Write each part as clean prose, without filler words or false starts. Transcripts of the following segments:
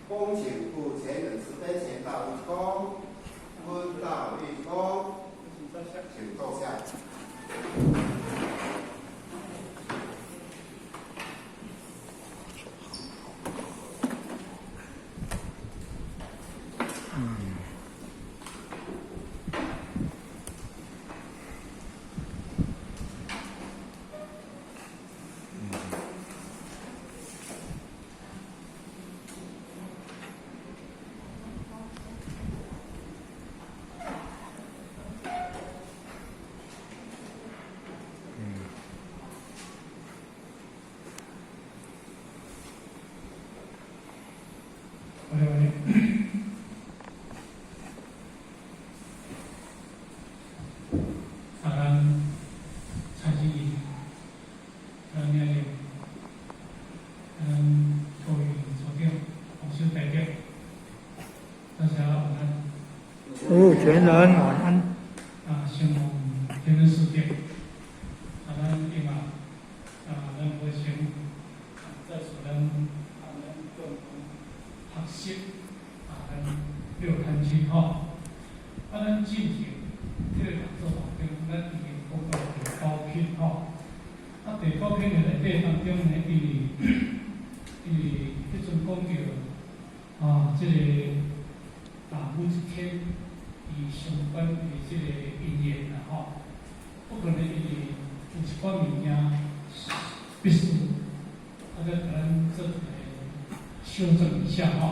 恭請普賢人慈悲前大御公，坤道義公，請坐下。我哋啊，咱蔡志義、咱亞玲、咱高云所長、黃秀大德，大家晚安。哦，全人晚安。啊，先望天人世界，啊，咱今啊，啊，咱會先再次咱啊，咱共同學習啊，咱六堪經吼。啊，咱進前這個講座當中，咱已經講到第九品吼。啊，第九品的內底當中呢，因為彼陣講著啊，這個啊，武則天伊相關的這個因緣啦吼，不可能因為有一寡物件必須，啊，再共咱做一個修正一下吼。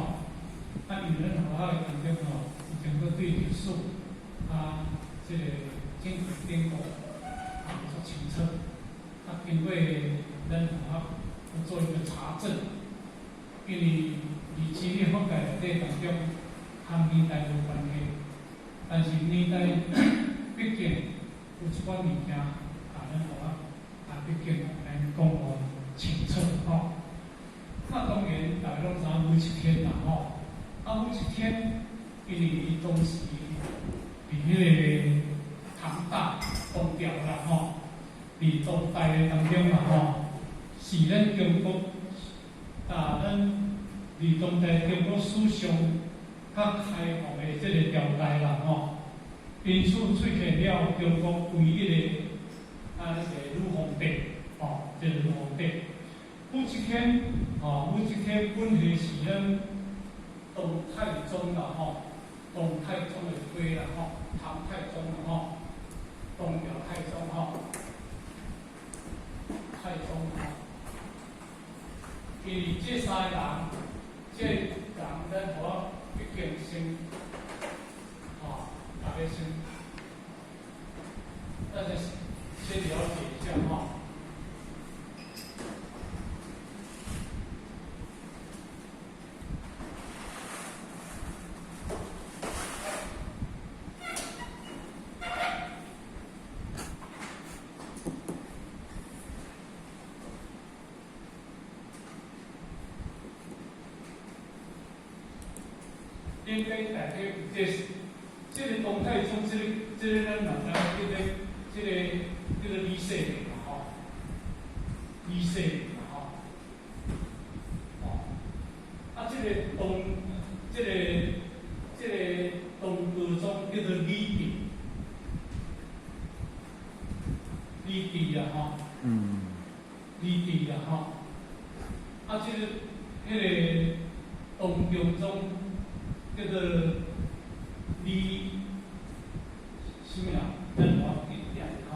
啊，因為咱佛學的當中吼，有經過對歷史啊，這個整個典故啊，足清楚。啊，經過咱佛學做一個查證，因為佇這個法界內底當中，和年代無關係，但是年代畢竟有一寡物件，啊，咱佛學啊，畢竟來講予清楚吼。啊，當然大家攏知影武則天啦吼，啊，武則天因為伊當時佇彼個唐大唐朝啦吼，佇當代的當中啦吼，是咱中國啊，咱佇當代中國史上較開放的這個朝代啦吼。因此出現了中國唯一的啊，這個女皇帝，吼，這個女皇帝。武則天，吼，武則天本來是咱唐太宗啦吼，唐太宗的妃啦吼，唐太宗啦吼，唐朝太宗吼，太宗吼。因為這三個人，這個人咱予我畢竟先，吼，大家先，大家先了解一下吼。應該大家有這這個唐太宗，這個咱嘛知影，這個叫做李世民嘛吼，李世民嘛吼，哦，啊，這個唐，這個唐高宗叫做李治，李治啊吼，李治啊吼，啊，這個彼個唐中宗叫做李，啥物啊？咱無記得吼。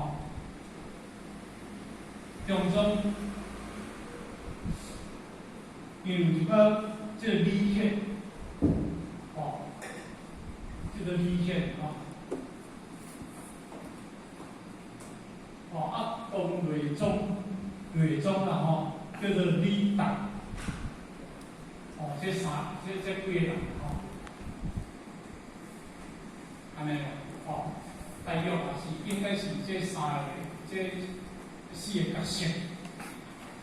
中宗因為有一擺這個李顯，吼，這個李顯吼，吼啊，唐睿宗，睿宗啦吼，叫做李旦，吼，這三，這幾個人吼。按呢，吼，大約也是應該是這三個、這四個角色。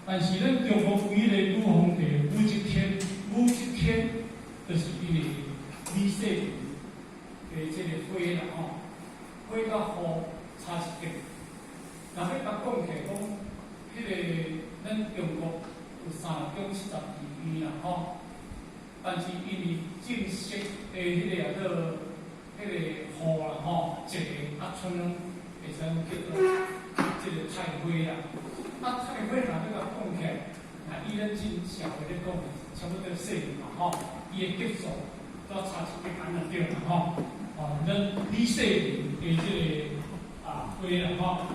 但是咱中國唯一的女皇帝武則天，武則天就是因為李世民的這個妃啦吼，妃佮后差一等。若欲共講起來講，彼個咱中國有三中七十二院啦吼，但是因為正式的彼個叫做彼個號啦吼，一个啊，賰攏會使講叫做這個太妃啦。啊，太妃若欲共講起來，若以咱進社會咧講，差不多細漢嘛吼，伊的級數都差一級按呢對啦吼。哦，咱李世民的這個啊妃啦吼，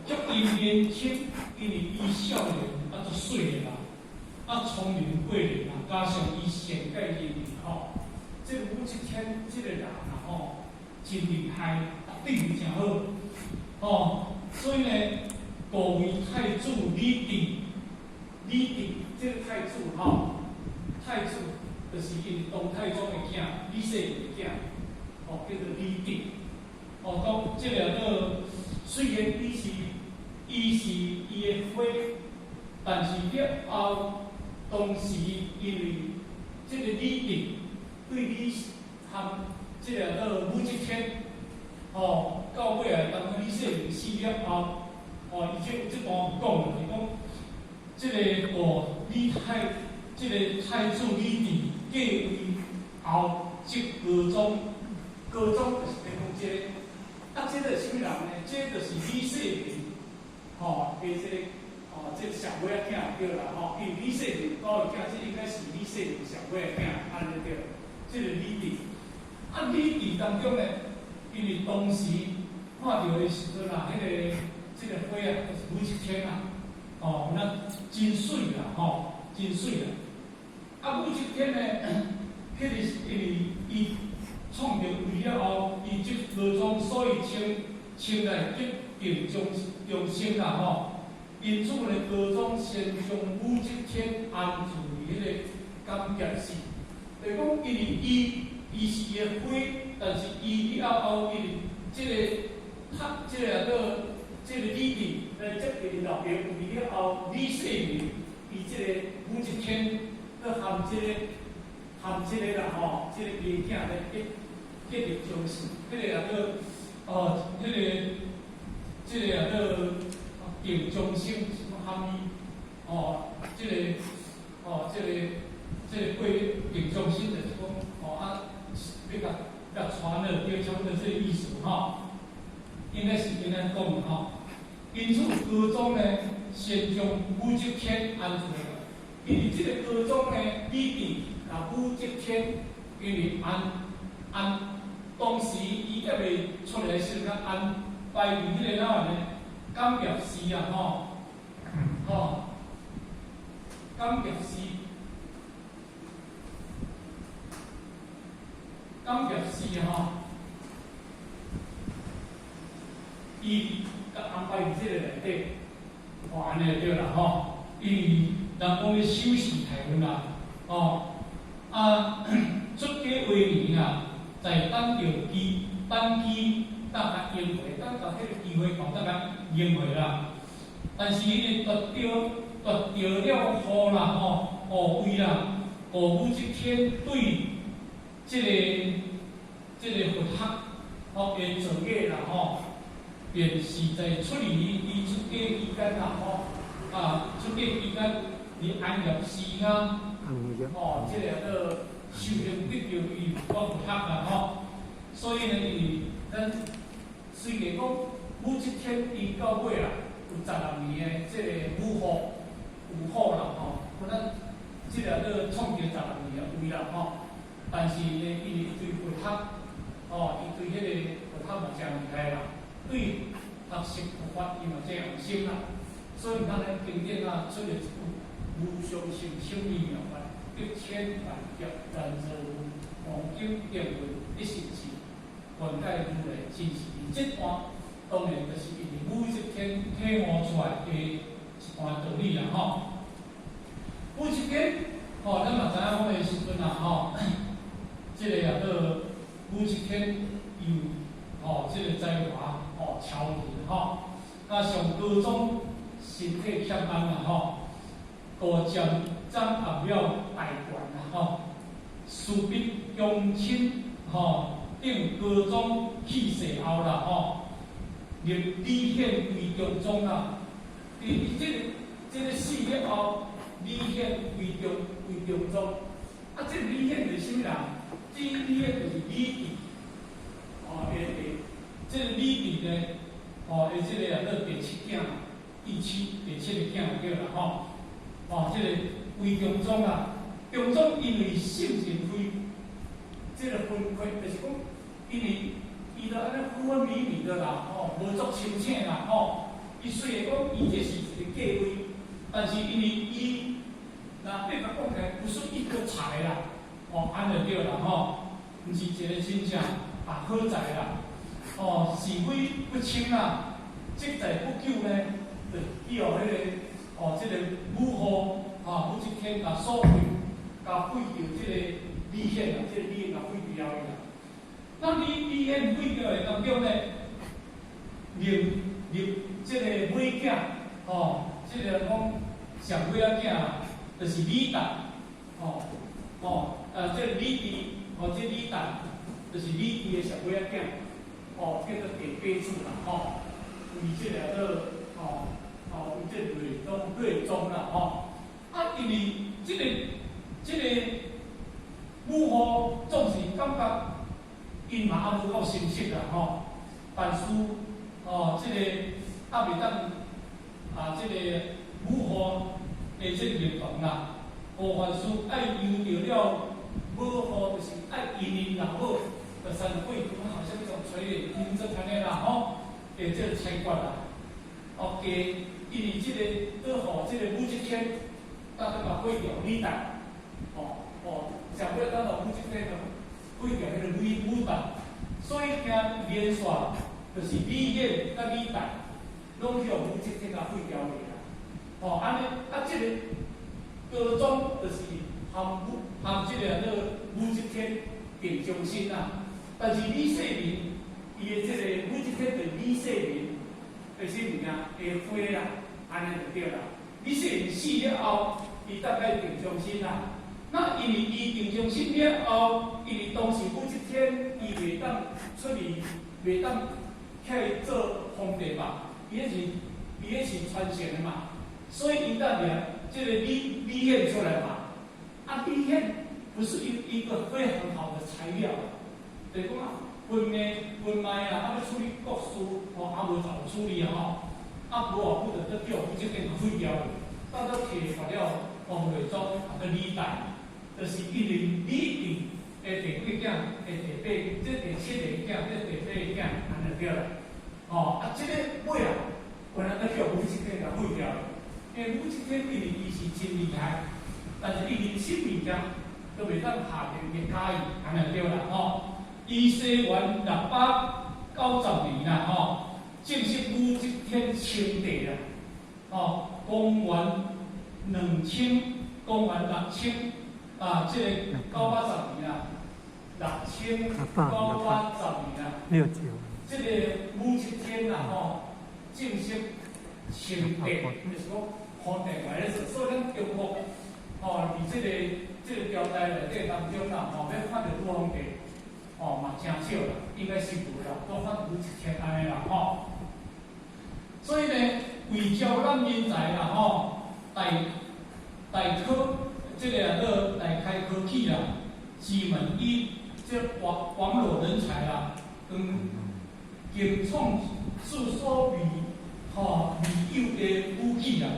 足伊年輕，因為伊少年啊足媠的啦，啊聰明過人啦，加上伊善解人意吼，這個武則天這個人啊吼，真厲害，對伊誠好，吼，所以呢，故為太子李治，李治這個太子吼，太子就是𪜶唐太宗的囝，李世民的囝，吼，叫做李治。哦，講這個做雖然伊是伊的妃，但是了後當時因為這個李治對李含這個做武則天，吼，到尾啊，當李世民死了後，吼，伊這段有講，就是講這個哦，李太，這個太子李治繼位後，即高宗，高宗就是講這個，啊，這個是啥物人呢？這個就是李世民，吼，的這個，哦，這個上尾仔囝對啦，吼，因為李世民有囝，這應該是李世民上尾仔囝，按呢對。這個李治，啊，李治當中呢，因為當時看著的時陣啊，彼個這個妃啊，就是武則天啊，哦，那真媠啦，吼，真媠啦。啊，武則天呢，彼個是因為伊創著位了後，伊即高宗，所以稱稱來得定終終生啦，吼。因此呢，高宗先將武則天安置佇彼個感業寺，就是講因為伊是伊的妃，但是伊了後，因為這個他這個叫這個李治來接替老爸位了後，李世民伊這個武則天閣含這個含這個啦吼，這個伊的囝來結結入終身，彼個叫哦，彼個這個叫定終身什麼含義？哦，這個哦，這個這個過定終身就是講，哦啊，欲共共傳了，對，差不多這個意思吼。應該是按呢講吼。因此高宗呢，先將武則天安置，因為這個高宗呢，李治共武則天，因為安安當時伊猶未出來時陣，安排佇彼個哪呢？感業寺啊，吼，吼，感業寺，感業寺吼，伊共安排佇這個內底，吼，按呢對啦，吼，因為人講咧修士太運啦，吼，啊，出家為年啊，在等著機，等機。等較應會，等到彼個機會到，等較應會啦。但是伊奪著奪著了號啦，吼，號位啦，故武則天對這個這個佛學吼的造詣啦，吼，便是在出離伊出家期間啦，吼，啊，出家期間佇安業寺啊，吼，這個叫修行得著伊有關佛學啦，吼，所以呢，因為咱。雖然講武則天伊到尾啊有16年的這個武後，武後啦吼，可能這個叫創著16年的位啦吼，但是呢，因為對佛學，吼，伊對彼個佛學嘛誠厲害啦，對學習佛法伊嘛誠用心啦，所以咱的經典啊出了一句無上甚深微妙法，百千萬劫難遭遇，黃金定論一時智，願解如來真實義。這段當然就是因為武則天體悟出來的一段道理啦，吼。武則天，吼，咱嘛知影講的時陣啊，吼，這個也做武則天又吼，這個才華吼超人吼，加上高宗身體欠安啦，吼，故漸掌握了大權啦，吼，事必躬親，吼。等高宗去世後啦，吼，立李顯為中宗啦。佇這個這個死了後，李顯為中為中宗。啊，啊，這個李顯是啥物人？這李顯就是李治，哦，的這個李治呢，哦，的這個啊，做第七囝，第七個囝對啦吼。哦，這個魏中宗啊，中宗因為性情非這個昏聵，就是講，因為伊就按呢昏昏迷迷的啦，吼，無足清醒啦，吼。伊雖然講伊這是一個繼位，但是因為伊若變甲講起來，不是一個才啦，哦，按呢對啦，吼，毋是一個真正啊好才啦，哦，是非不清啦，積在不久呢，就去予彼個哦，這個武后啊，武則天共所廢，共廢掉這個李顯啊，這個李顯共廢掉去啦。那李顯廢掉的當中呢，立立這個尾囝，吼，這個講上尾仔囝，就是李旦，吼，吼，這個李治，吼，這個李旦，就是李治的上尾仔囝，吼，叫做第八子啦，吼，為這個做，吼，吼，為這個睿宗睿宗啦，吼，啊，因為這個武后總是感覺𪜶嘛猶無夠成熟啦，吼，但是，哦，這個猶袂當啊，這個武后的這個認同啦，無凡事愛由著了武后，就是愛因𪜶老母，就三貴好像一種垂簾聽政按呢啦，吼，的這個裁決啦，哦，加因為這個拄予這個武則天，搭閣共廢掉李旦，哦哦，上尾等到武則天就廢掉彼個李旦，所以驚連續就是李顯佮李旦，攏予武則天共廢掉去啦。哦，按呢，啊，這個高宗就是含武含這個做武則天定終身啦。但是李世民伊的這個武則天對李世民的啥物件的妃啦，按呢就對啦。李世民死了後，伊大概定終身啦。那因為伊定終身了後，因為當時武則天伊袂當出去，袂當起來做皇帝嘛，伊彼是傳承的嘛，所以伊當然這個李顯出來嘛。啊，李顯不是一個非常好的材料，就是講啊，分賣分賣啊，啊欲處理國事，吼，啊無怎處理啊吼，啊無偌久就閣叫武則天共廢掉，到閣提拔了王睿宗啊，閣李旦，就是因為李治的第幾個囝，的第八，這第七個囝，這第八個囝，按呢對啦。哦，啊，這個尾啊，原來閣叫武則天共廢掉，因為武則天因為伊是真厲害，但是伊人心物件都袂當下定嘅加意，按呢對啦吼。伊西元690年啦吼，正式武則天稱帝啦，吼，公元六千啊，這個910年啦，6910年啦，六九，這個武則天啦吼，正式稱帝，就是講皇帝來咧做，所以咱中國吼，佇這個朝代內底當中啦，吼，欲看著女皇帝，吼嘛誠少啦，應該是無啦，都看武則天按呢啦吼。所以呢，為招攬人才啦吼，大考這個啊做大開科舉啦，之門以這網羅人才啦，跟經創世所未吼未有的武器啦，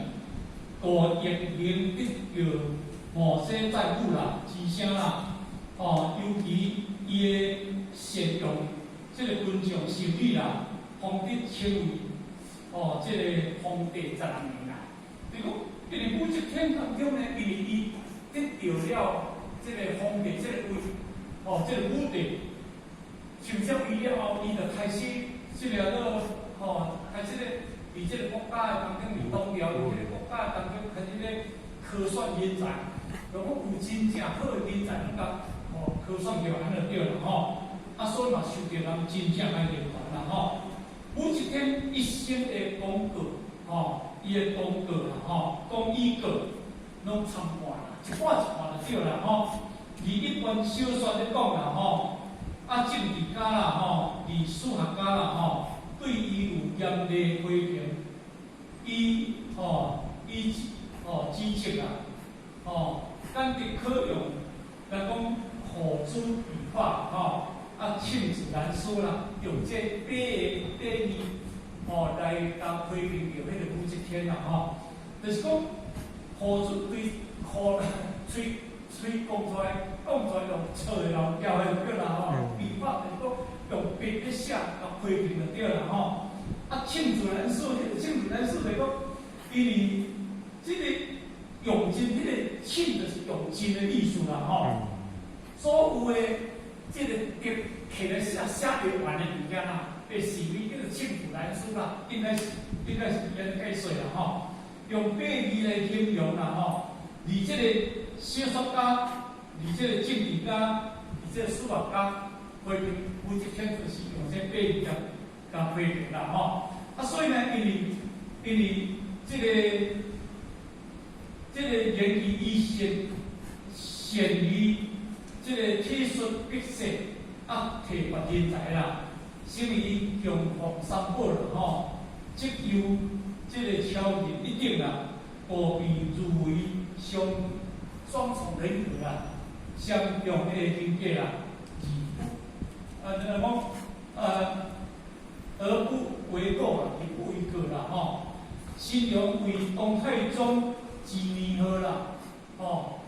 大役能得到某些在武啦之聲啦，吼，尤其伊的善用這個群眾心理啦，方得稱為哦，這個皇帝16年啦。就講，因為武則天當中呢，因為伊得著了這個皇帝這個位，哦，這個武帝，受上位了後，伊就開始這個做吼，開始咧，佇這個國家的當中，佇東朝佇這個國家的當中，開始咧科選人才，如果有真正好的人才，攏共吼科選著按呢對啦吼。啊，所以嘛受著人真正的認同啦吼。武則天一生的功過，吼，伊的功過啦吼，功與過攏參半啦，一半一半就對啦吼。而一般小說咧講啦吼，啊政治家啦吼，歷史學家啦吼，對伊有嚴厲批評，伊吼伊吼指責啦，吼簡直可用咱講口誅筆伐吼，啊，罄竹難書啦，用這八個八字吼來共批評著彼個武則天啦吼，就是講口誅對口喙喙講出來，講出來用錯的人交的就對啦吼，筆法就是講用筆咧寫，共批評就對啦吼。啊，罄竹難書，彼個罄竹難書就是講，因為這個用盡彼個罄就是用盡的意思啦吼。所有的這個筆摕來寫寫袂完的物件啦，的是非叫做罄竹難書啦，應該是按呢解說啦吼。用八字來形容啦吼，而這個小說家，而這個政治家，而這個史學家，批評武則天就是用這八字來共批評啦吼。啊，所以呢，因為這個言語伊善於這個體恤百姓，啊，提拔人才啦，成為供奉三寶啦吼，職有這個超人一等啦，具備如為雙雙重人格啦，雙重的人格啦，而不啊，講而不為過啦，而不為過啦吼。神龍為唐太宗之年號啦，吼。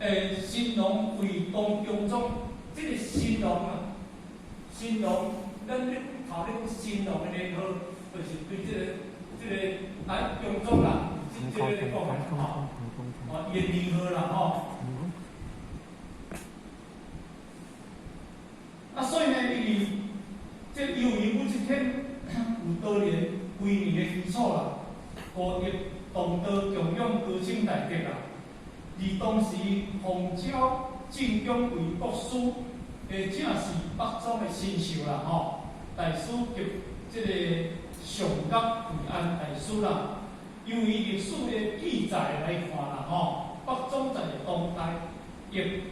神龍為唐中宗，這個神龍啊，神龍，咱咧頭咧講神龍的年號，就是對這個啊中宗啦，這個咧講的吼，哦，伊的年號啦吼。啊，所以呢，因為這由於武則天有多年威名的基礎啦，高德同道供養高清大德啦。而當時奉詔進宮為國師，的正是北宗的新秀啦吼，大師及這個上甲惠安大師啦。由於歷史的記載來看啦吼，北宗在當代亦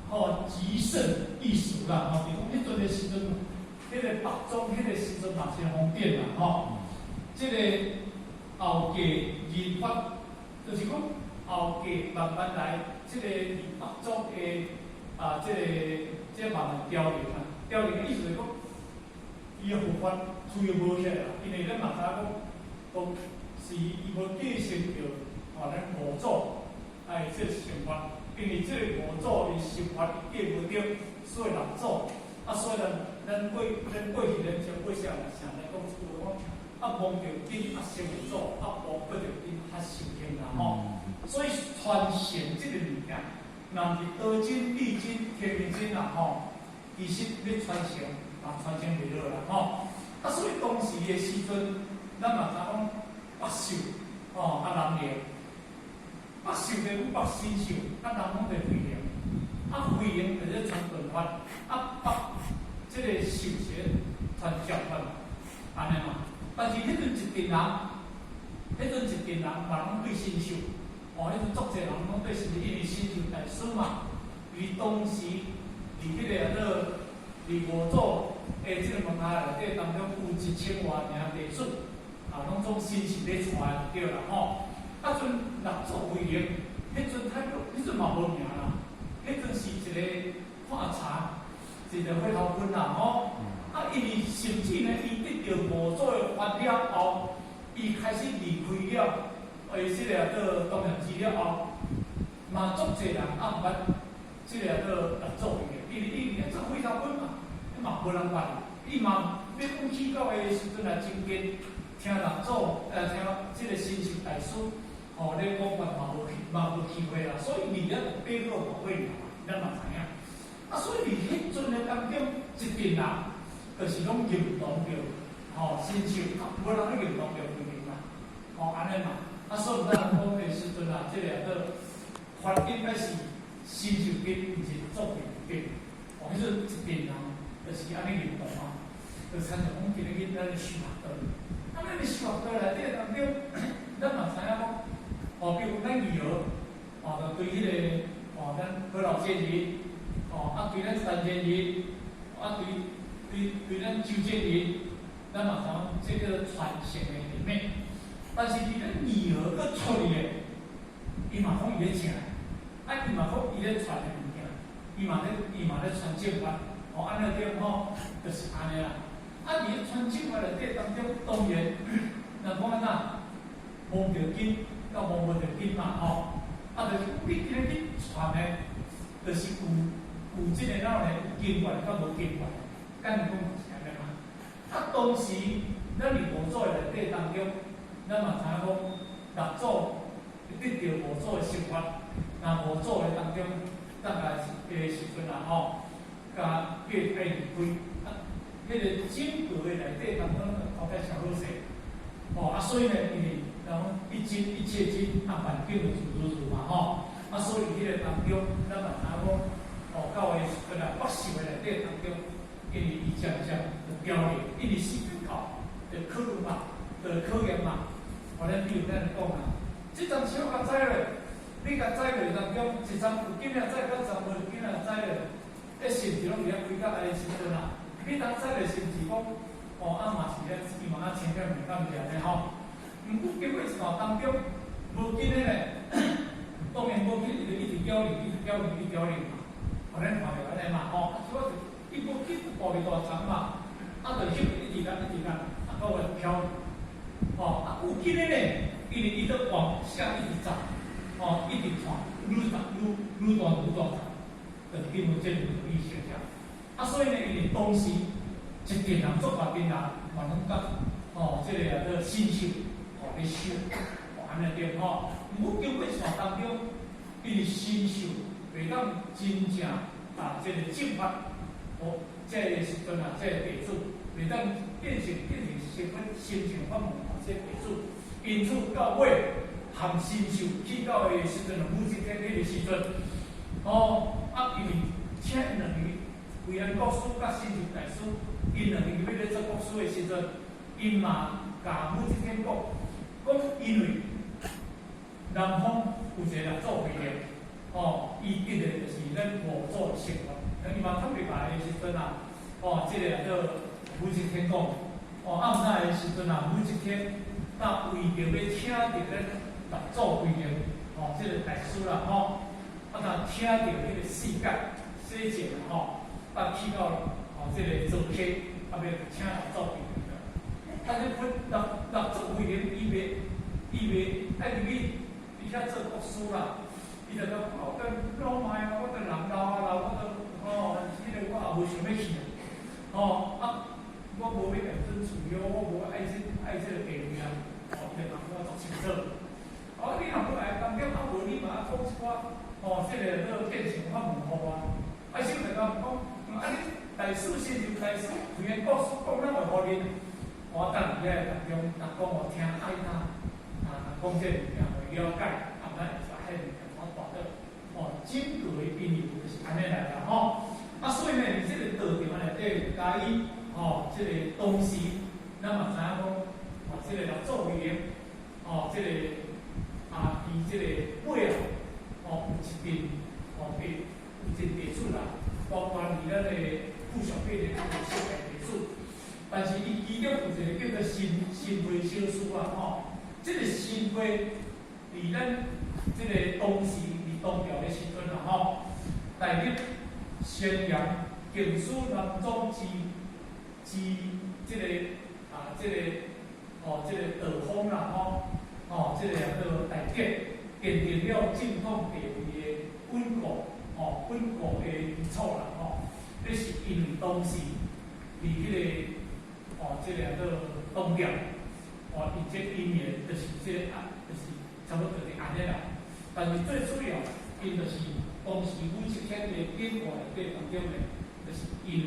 吼極盛一時啦吼，就講彼陣的時陣，彼個北宗彼個時陣嘛是瘋典啦吼。這個後繼日發，就是講後繼慢慢來，這個佇北宗的啊，這個慢慢凋零啦。凋零的意思是講，伊的佛法推無起來啦，因為咱嘛知影講，講是伊無繼承著吼咱五祖哎這個成法，因為這個五祖的成法伊繼無著，所以六祖啊，所以咱過去咱前輩啥啥來講這句話講，啊無著根啊先有祖，啊無閣著根較受興啦吼。所以傳承這個物件，若毋是道真、理真、天命真啦吼，其實欲傳承嘛傳承袂落啦吼。啊，所以當時的時陣，咱嘛知講北秀吼啊南靈，北秀就講北神秀，啊南方就惠能，啊惠能就咧傳頓法，啊北這個秀是傳教法，按呢嘛。但是彼陣一陣人，彼陣一陣人嘛攏對神秀，哦，彼陣足濟人攏對神秀，因為神秀大師嘛，伊當時佇彼個啊做佇五祖的這個門下內底當中有1000外名弟子，啊，攏總神秀咧傳就對啦吼。啊，陣六祖慧能，彼陣他彼陣嘛無名啦，彼陣是一個看茶，一個火頭棍啦吼。啊，因為甚至呢，伊得著五祖的法了後，伊開始離開了，這個做東瀛寺了後，嘛足濟人啊毋捌這個做六祖慧能，因為伊做火頭棍嘛，嘛無人捌，伊嘛欲講去到的時陣來真近，聽六祖，聽這個神秀大師，吼咧講法嘛無機會啦，所以伊咧爬過嘛會嘛，咱嘛知影。啊，所以佇彼陣的當中，一陣人就是攏認同著，吼神秀，無人咧認同著慧能啦，吼按呢嘛。啊，所以咱人講的時陣啊，這個做法應該是神秀根，毋是六祖慧能根。哦，彼陣一陣人就是按呢認同啊，就親像講今日咱咧修學道，啊，咱咧修學道內底當中，咱嘛知影講，哦，比如咱義和，哦，就對彼個，哦，咱何老仙人，哦，啊，對咱陳仙人，啊，對咱周建人，咱嘛知影這個傳承的裡面，但是佇咱義和閣出去的，伊嘛講伊咧食，啊，伊嘛講伊咧傳的物件，伊嘛咧傳正法，哦，按呢對吼，就是按呢啦。啊，佇咧傳正法內底當中，當然，若講按怎，摸著緊，佮摸無著緊嘛，吼。啊，就是你今日去傳的，就是有這個哪咧，有經驗佮無經驗，簡單講就是按呢嘛。啊，當時咱佇五祖的內底當中，咱嘛知影講，六祖得著五祖的聖法，那五祖的當中，大概是的時陣啦，吼，共叫愛離開，啊，彼個整個的內底當中，頭家上好勢，吼，啊，所以呢，因為人講一真一切真，啊，萬境就自如如嘛，吼，啊，所以彼個當中，咱嘛知影講，哦，到的時陣啊，北宋的內底當中，因為伊漸漸就凋零，因為時間到，就考慮嘛，就考驗嘛，互咱比如咱講啊，這層樹共栽落，你共栽落當中，一層有根仔栽，佮一層無根仔栽落，彼性質攏佇遐規甲來的時陣啊，你當栽落甚至講，哦，啊嘛是咧，伊嘛啊清點袂感謝呢吼。毋過經過一段當中，無根的咧，當然無根，伊就一直凋零，一直凋零，一直凋零嘛。予咱看著按呢嘛吼，啊，主要是伊無根薄一大層嘛，啊，就翕一直干，一直干，啊，到尾飄零。吼，啊，有根的咧，因為伊都往下一直長，吼，一直傳，愈長愈愈大愈大層，就是經過這個意思爾。啊，所以呢，因為當時一群人做大陣人，嘛攏佮吼，這個啊做神秀，吼咧修，吼按呢對吼。毋過經過一段當中，因為神秀袂當真正啊，這個正法，哦，這個時陣啊，這個弟子袂當變成成分心性法門啊，這個弟子，因此到尾含神秀去到的時陣，武則天彼個時陣，哦，啊，因為請𪜶兩個惠安國師佮神秀大師，𪜶兩個欲咧做國師的時陣，𪜶嘛共武則天講，講因為南方有一個六祖慧能，哦，伊得的就是咱五祖的聖法，伊嘛坦白的時陣啊，哦，這個叫武則天講，哦，啊，毋知的時陣啊，武則天那為著欲請著咱六祖慧能，哦，這個大師啦，吼，啊，若聽著彼個世界洗淨啦，吼，啊，去到哦，這個做客，啊，欲請六祖慧能的，但是分六祖慧能，伊袂愛入去佇遐做國師啦，伊就講，我等老邁啊，我等人老啊老，我都吼，彼個我也無想欲去啊，吼啊，我無欲共尊處哦，我無愛這個地位啊，哦，伊就講我足清楚。哦，你若無來當中，啊無你嘛愛講一寡，吼，這個做變成法門予我。啊，小就講講，啊你大師先就大師，惠安國師講咱會予恁。我等佇遐當中，若講予聽愛他，啊，講這個物件會了解，啊，咱會使彼物件我大到，哦，整個的因由就是按呢來啦，吼。啊，所以呢，佇這個道場內底，共伊，吼，這個當時，咱嘛知影講，哦，這個六祖慧能，哦，這個啊，伊這個背後，哦，有一陣，哦，有一陣弟子啦，包括佇咱的富上輩的小的弟子，但是伊其中有一個叫做神慧小師啊，吼，這個神慧佇咱這個當時佇唐朝的時陣啊，吼，大日宣揚敬師南宗之這個啊，這個哦，這個道風啦，吼，哦，這個叫做大德，奠定了正統地位的穩固，哦，穩固的基礎啦，吼。這是因為當時佇彼個哦，這個叫做唐朝，哦，伊這因緣就是這個啊，就是差不多就是按呢啦。但是最主要，𪜶就是當時武則天的典故內底當中呢，就是因為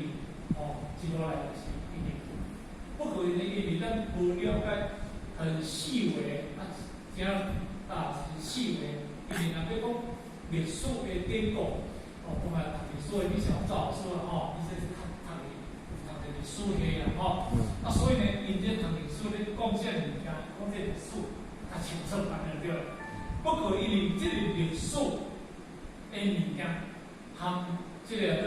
哦，接落來就是因為不過呢，因為咱無了解很細微啊，真啊是細微，因為若欲講歷史的典故，哦，講來讀歷史的，你像趙老師啊，吼，伊這是讀讀歷史系啦，吼，啊，所以呢，𪜶這讀歷史咧講這物件，講這歷史較清楚按呢對。不過因為這個歷史的物件，和這個叫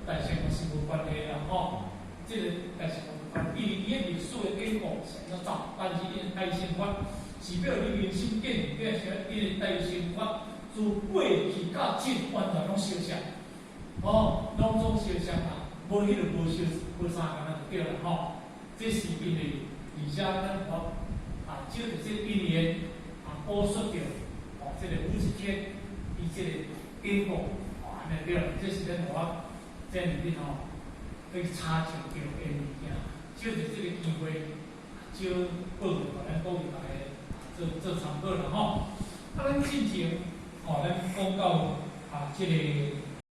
大乘是無關係啦，吼。這個大乘無關，因為伊的歷史的典故是按怎走，但是伊的大乘法是欲你明心見變成伊的大乘法自過去到今完全攏相像。哦，攏總相相啊，無彼個無相無相仝就對啦吼。這是因為而且咱吼啊，借著這個因緣啊，補述著哦，這個武則天伊這個典故，哦，按呢對啦。這是咱我這裡面吼去查證著的物件，借著這個機會，少報予咱各位大家做做參考啦吼。啊，咱進前吼，咱講到啊，這個。